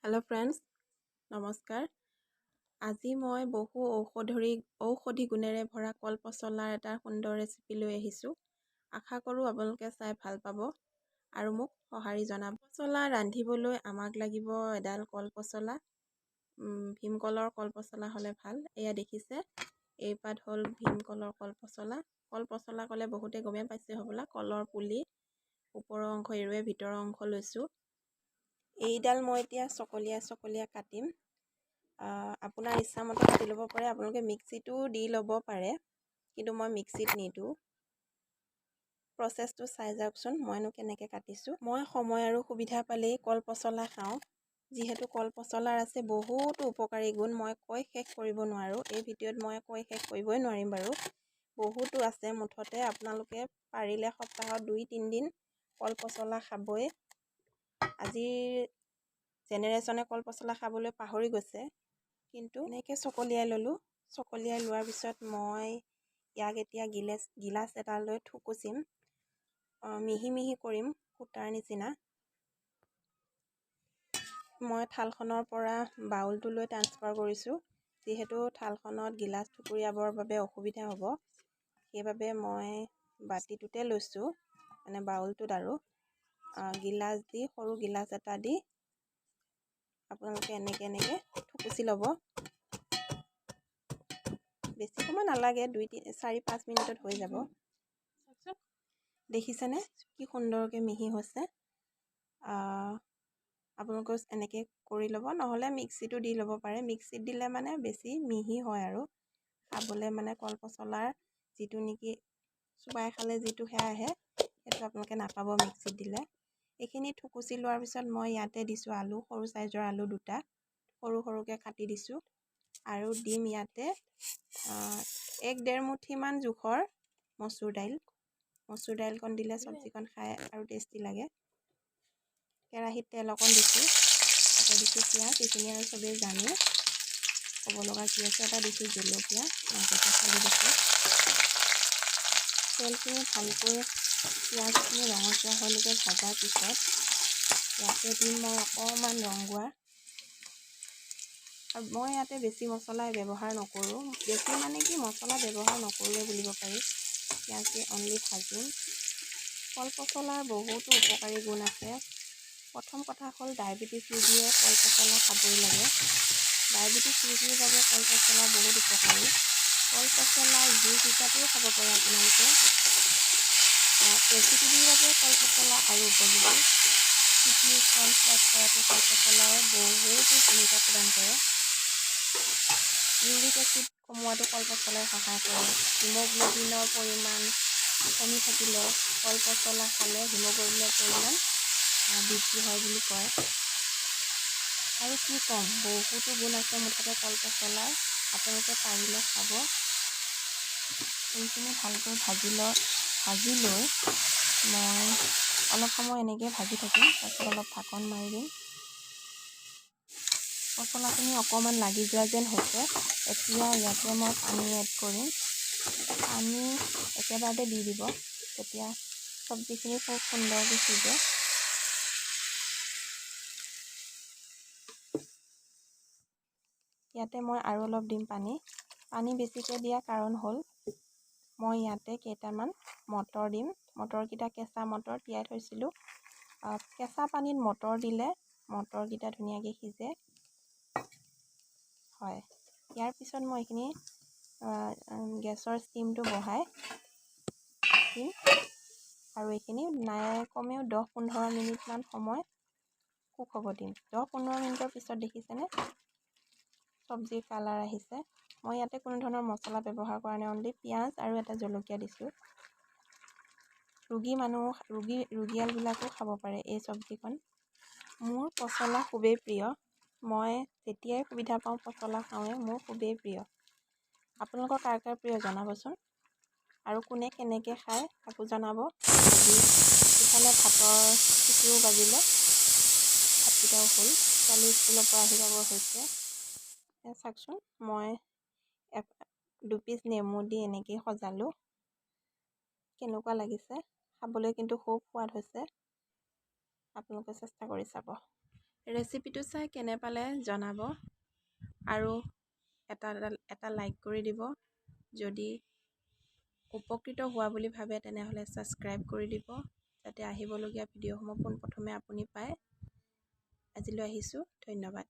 Hello' friends, নমস্কাৰ। আজি মই বহু ঔষধি গুণেৰে ভৰা কল পচলাৰ এটা সুন্দৰ ৰেচিপি লৈ আহিছোঁ। আশা কৰোঁ আপোনালোকে চাই ভাল পাব আৰু মোক সঁহাৰি জনাব। পচলা ৰান্ধিবলৈ আমাক লাগিব এডাল কল পচলা। ভীমকলৰ কল পচলা হ'লে ভাল। এয়া দেখিছে, এইপাত হ'ল ভীমকলৰ কল পচলা। কল পচলা ক'লে বহুতে গমেই পাইছে হ'বলা। কলৰ পুলি ওপৰৰ অংশ এৰুৱাই ভিতৰৰ অংশ লৈছোঁ। এইডাল মই এতিয়া চকলীয়া চকলীয়া কাটিম। আপোনাৰ ইচ্ছামতে কাটি ল'ব পাৰে, আপোনালোকে মিক্সিটো দি ল'ব পাৰে, কিন্তু মই মিক্সিত নিদিওঁ। প্ৰচেছটো চাই যাওকচোন মইনো কেনেকৈ কাটিছোঁ। মই সময় আৰু সুবিধা পালেই কল পচলা খাওঁ। যিহেতু কল পচলাৰ আছে বহুতো উপকাৰী গুণ, মই কৈ শেষ কৰিব নোৱাৰোঁ। এই ভিডিঅ'ত মই কৈ শেষ কৰিবই নোৱাৰিম বাৰু, বহুতো আছে। মুঠতে আপোনালোকে পাৰিলে সপ্তাহত 2-3 দিন কল পচলা খাবই। আজিৰ জেনেৰেশ্যনে কল পচলা খাবলৈ পাহৰি গৈছে, কিন্তু এনেকৈ চকলিয়াই ল'লোঁ। চকলিয়াই লোৱাৰ পিছত মই ইয়াক এতিয়া গিলাচ এটা লৈ থুকুচিম, মিহি মিহি কৰিম সূতাৰ নিচিনা। মই থালখনৰ পৰা বাউলটোলৈ ট্ৰান্সফাৰ কৰিছোঁ। যিহেতু থালখনত গিলাচ থুকুৰিয়াবৰ বাবে অসুবিধা হ'ব, সেইবাবে মই বাতিটোতে লৈছোঁ, মানে বাউলটোত। আৰু গিলাচ দি, সৰু গিলাচ এটা দি আপোনালোকে এনেকৈ এনেকৈ থুকুচি ল'ব। বেছি সময় নালাগে, 2 3 4 5 মিনিটত হৈ যাব। দেখিছেনে কি সুন্দৰকৈ মিহি হৈছে। আপোনালোকেও এনেকৈ কৰি ল'ব, নহ'লে মিক্সিটো দি ল'ব পাৰে। মিক্সিত দিলে মানে বেছি মিহি হয় আৰু খাবলৈ মানে কল পচলাৰ যিটো নেকি চোবাই খালে যিটো সেয়া আহে, সেইটো আপোনালোকে নাপাব মিক্সিত দিলে। এইখিনি থুকুচি লোৱাৰ পিছত মই ইয়াতে দিছোঁ আলু, সৰু চাইজৰ আলু দুটা সৰু সৰুকৈ কাটি দিছোঁ। আৰু দিম ইয়াতে 1-1.5 মুঠিমান জোখৰ মচুৰ দাইল। মচুৰ দাইলকণ দিলে চব্জিকণ খাই আৰু টেষ্টি লাগে। কেৰাহীত তেল অকণ দিছোঁ, তাতে দিছোঁ পিঁয়াজ, এইখিনি আৰু চবেই জানে, ক'ব লগা কি আছে। এটা দিছোঁ জলকীয়া, মাজতে ফালি দিছোঁ। তেলখিনি ভালকৈ পিঁয়াজখিনি ৰঙচুৱা হোৱালৈকে ভজাৰ পিছত ইয়াতে দিম মই অকণমান ৰংগুৱা। আৰু মই ইয়াতে বেছি মছলা ব্যৱহাৰ নকৰোঁ, বেছি মানে কি মছলা ব্যৱহাৰ নকৰোঁৱে বুলিব পাৰি। পিঁয়াজ দি অনলি ভাজিম। কল পচলাৰ বহুতো উপকাৰী গুণ আছে। প্ৰথম কথা হ'ল ডায়েবেটিছ ৰোগীয়ে কল পচলা খাবই লাগে। ডায়েবেটিছ ৰোগীৰ বাবে কল পচলা বহুত উপকাৰী। কল পচলা জুচ হিচাপেও খাব পাৰে আপোনালোকে। এচিডিটিৰ বাবে কল পচলা আৰু উপযোগী। কিডনী ষ্ট'ন ফ্লাছ কৰাটো কল পচলাই বহুতো ভূমিকা প্ৰদান কৰে। ইউৰিক এচিড কমোৱাটো কল পচলাই সহায় কৰে। হিম'গ্ল'বিনৰ পৰিমাণ কমি থাকিলে কল পচলা খালে হিম'গ্ল'বিনৰ পৰিমাণ বৃদ্ধি হয় বুলি কয়। আৰু কি ক'ম, বহুতো গুণ আছে মুঠতে কল পচলাৰ। আপোনালোকে পাৰিলে খাব। এইখিনি ভালকৈ ভাজি লৈ মই অলপ সময় এনেকৈ ভাজি থাকিম। তাৰপিছত অলপ ঢাকন মাৰি দিম। পচলাখিনি অকণমান লাগি যোৱা যেন হৈছে। এতিয়া ইয়াতে মই পানী এড কৰিম। পানী একেবাৰতে দি দিব, তেতিয়া চব্জিখিনি খুব সুন্দৰকৈ সিজে। ইয়াতে মই আৰু অলপ দিম পানী। পানী বেছিকৈ দিয়া কাৰণ হ'ল মই ইয়াতে কেইটামান মটৰ দিম। মটৰকেইটা কেঁচা মটৰ তিয়াই থৈছিলোঁ। কেঁচা পানীত মটৰ দিলে মটৰকেইটা ধুনীয়াকৈ সিজে। হয়, ইয়াৰ পিছত মই এইখিনি গেছৰ ষ্টিমটো বঢ়াই দিম আৰু এইখিনি নাই কমেও 10-15 মিনিটমান সময় কুক হ'ব দিম। 10-15 মিনিটৰ পিছত দেখিছেনে চব্জিৰ কালাৰ আহিছে। মই ইয়াতে কোনো ধৰণৰ মছলা ব্যৱহাৰ কৰা নাই, অনলি পিঁয়াজ আৰু এটা জলকীয়া দিছোঁ। ৰোগীয়ালবিলাকো খাব পাৰে এই চব্জিকণ। মোৰ পচলা খুবেই প্ৰিয়। মই যেতিয়াই সুবিধা পাওঁ পচলা খাওঁৱে, মোৰ খুবেই প্ৰিয়। আপোনালোকৰ কাৰ কাৰ প্ৰিয় জনাবচোন, আৰু কোনে কেনেকৈ খায় তাকো জনাব। ইফালে ভাতৰ চিটিও বাজিলে, ভাতকেইটাও হ'ল। ছোৱালী স্কুলৰ পৰা আহি পাবৰ হৈছে। চাওকচোন, মই 2 পিচ নেমু দি এনেকৈ সজালোঁ। কেনেকুৱা লাগিছে খাবলৈ, কিন্তু খুব সোৱাদ হৈছে। আপোনালোকে চেষ্টা কৰি চাব। ৰেচিপিটো চাই কেনে পালে জনাব আৰু এটা এটা লাইক কৰি দিব। যদি উপকৃত হোৱা বুলি ভাবে, তেনেহ'লে ছাবস্ক্ৰাইব কৰি দিব, যাতে আহিবলগীয়া ভিডিঅ'সমূহ পোনপ্ৰথমে আপুনি পায়। আজিলৈ আহিছোঁ, ধন্যবাদ।